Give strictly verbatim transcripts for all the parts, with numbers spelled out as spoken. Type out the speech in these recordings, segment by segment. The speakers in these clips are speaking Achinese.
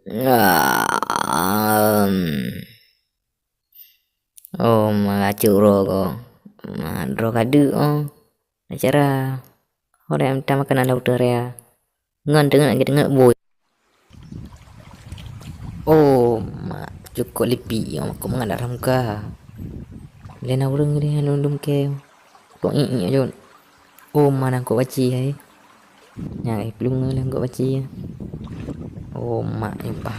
Em. Oh, ma, acuk uroe ko. Ma, droe ka deuk, oh. Acara. Orang minta makanan lam uteuen raya. Ngon teungeut, teungeut bui. Oh, ma, cukop lipi, oh, kok mangat darah muka. Lé na ureueng deh lom-lom ke. Kok iek-iek jot. Oh, ma, nangkok baci hai. Nyan, eh, peulunga lam gok baci. Oh, mak nyoe pah.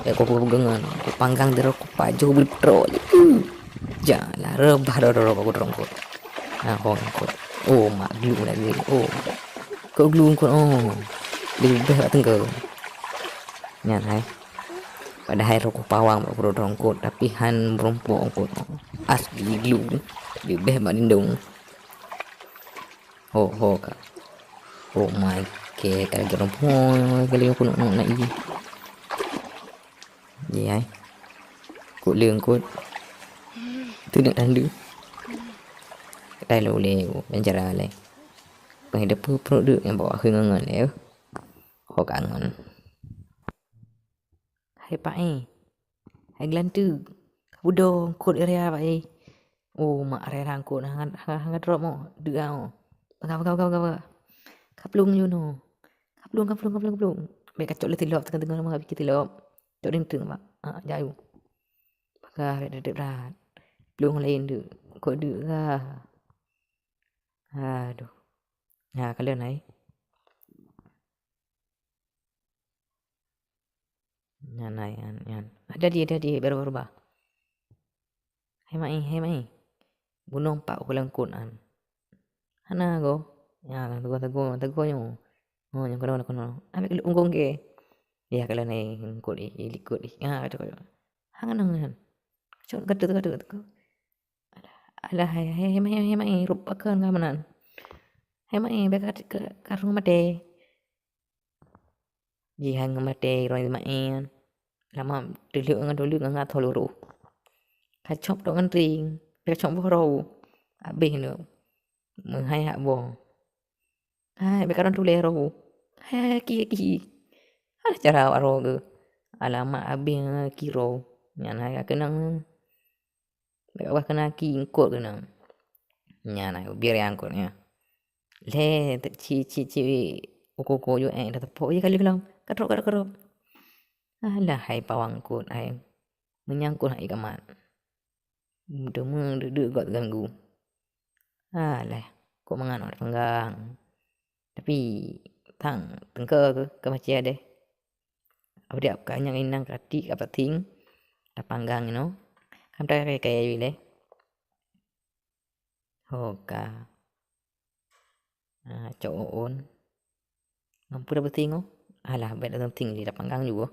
Eh, kok peugah ngon. Kok panggang dero kok pajoh beutrok. Ja, lah reubah doro-doro kok drong kok. Nah, kok kok. Oh, mak glu lagi. Oh. Kok glu kok. Oh. Leubeh bak teungku. Nyan hai. Padahai rokok pawang bak drong kok, tapi han meurumpok kok. Asli glu. Leubeh bak dindong. Ho, ho ka. Oh my, ke ka lagi rompong, ka lagi kunok-nok nak i. Ye ai. Kut leung kut. Tu nak tandu. Katai lo le, dan cara le. Pengen depu produk yang bawa ke ngon le. Ho ka ngon. Hai Pak eh. Hai Gelanteuk. Ka budong kot area Pak eh. Oh, mak area kot hang hang drop mo. Deuk ah. Peugah, peugah, peugah, peugah, peugah. Ka plueng ju no. Ka plueng, ka plueng, ka plueng, ka plueng. Bèk kacok lé tilop, teungoh-teungoh meuka pike tilop. Cok dinteng, Pak. Ah, jayu. Peugah bèk deuek brat. Plueng laén deuk. Kok deuk ka. Aduh. Ha, kalon ai. Nyan ai, nyan, nyan. Ada di, ada di, baru, baru bah. Hai mai, hai mai. Gunong pak ukeue langkot an. Hana go. Ya, teugong, teugong, teugong nyoe. Oh, nyang keunoe, keunoe. Ambil keulok unggong ke. Ya, kalau naik ngikut ih, likut ih. Ya, kata kau. Hang nang nyan. Cok kata, kata, kata. Alah, alah, hai, hai, hai, mai, hai, mai, rup akan ka meunan. Hai mai, bèk ka, ka, ka rhung maté. Jih hai ngon maté droe Ismail. Lama teulheuek ngon tuleuek ngon atho lurôh. Ka cop tok ngon ring, ka cop boh rau. Abéh lom. Meuhai hak boh. Hai, bèk ka rhung tulèe rau. Hai, hai, ki, ki. Alah cara awak rau geuh. Alamak abéh ngon ki rau. Nyan hai ka keunong. Bèk wah keunan ki eungkot keunan. Nyan na, biar ya eungkot nyan. Lé, ci, ci, ci, uko-uko ju, eh, dah tepok je kali keulom. Kadrop, kadrop, kadrop. Alah, hai pawang eungkot, hai. Meunyang eungkot hai kamat. Teuma deuk-deuk got ganggu. Alah, kok mangat nak panggang. Tapi, tang, teungko keu, keu macam deh. Abdi ap ka nyang inang kati ka pating. Tapanggang inoe. Kam takai kaya ileh. Ho ka. Ah, cok on. Mampu dah pating oh. Alah, bet dah pating di tapanggang juga.